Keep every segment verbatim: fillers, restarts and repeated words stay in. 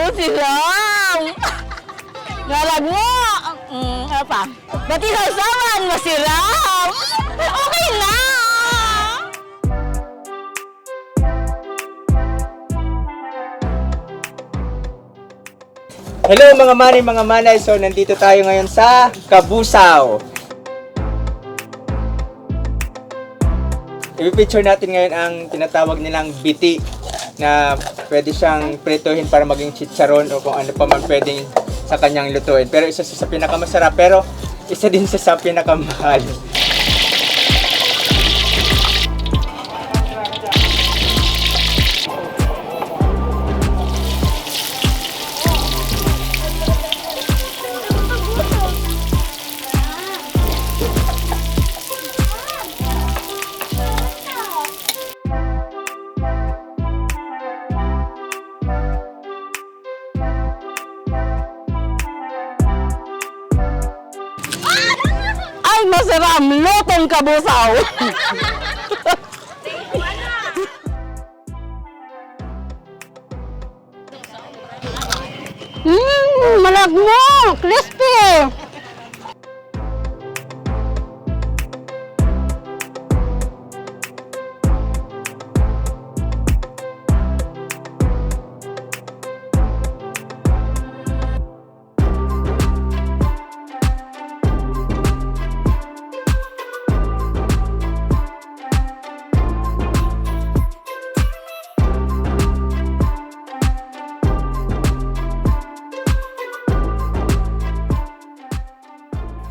Masiram! Ngarag mo! Mm, ano pa? Ba't isawsawan? Masiram! Okay na! Hello mga mani, mga manay. So nandito tayo ngayon sa Cabusao. I-feature natin ngayon ang tinatawag nilang biti na pwede siyang prituhin para maging chicharon o kung ano pa man pwedeng sa kanyang lutuin. Pero isa siya sa pinakamasarap, pero isa din siya sa pinakamahal. Ay, masiram! Lutong Cabusao! Mm, malagmo! Crispy!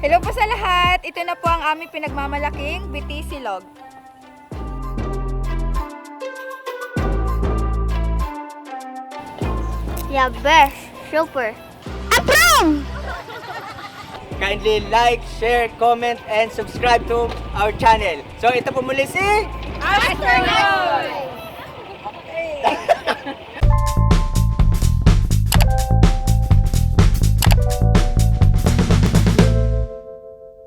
Hello po sa lahat! Ito na po ang aming pinagmamalaking biti silog. The best. Super. Approve! Kindly like, share, comment, and subscribe to our channel. So, ito po muli si Astronaut!